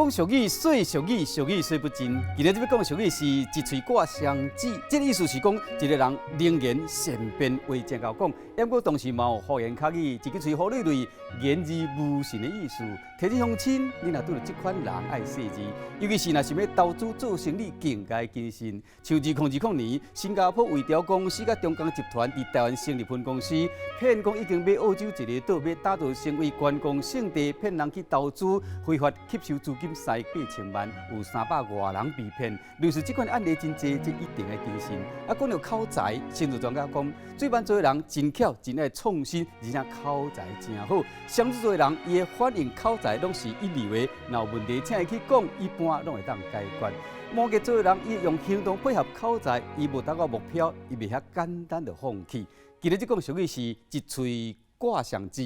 講俗語，說俗語，俗語說不盡。今日欲講俗語是一喙掛雙舌，這個意思是講一个人能言善辯，話真𠢕講。毋過同時嘛有胡言巧語，一支喙予你累，言而無信的意思。提醒鄉親，你若拄著這款人愛細膩，尤其是若想欲投資做生意，更該謹慎。像2020年，新加坡維調公司佮中鋼集團佇台灣成立分公司，騙講已經買澳洲一个島，欲打造成為觀光勝地，騙人去投資，非法吸收資金三億八千萬，有三百外人被騙。類似這款案例真濟，這一定愛謹慎。啊，講著口才，星座專家講，水瓶座的人真巧，真愛創新，而且口才真好。雙子座的人，伊的反應口才攏是一流的，若有問題請伊去講，一般攏會當解決。摩羯座的人，伊用行動配合口才，伊無達到目標，伊袂遐簡單就放棄。今日這講俗語是一喙掛雙舌。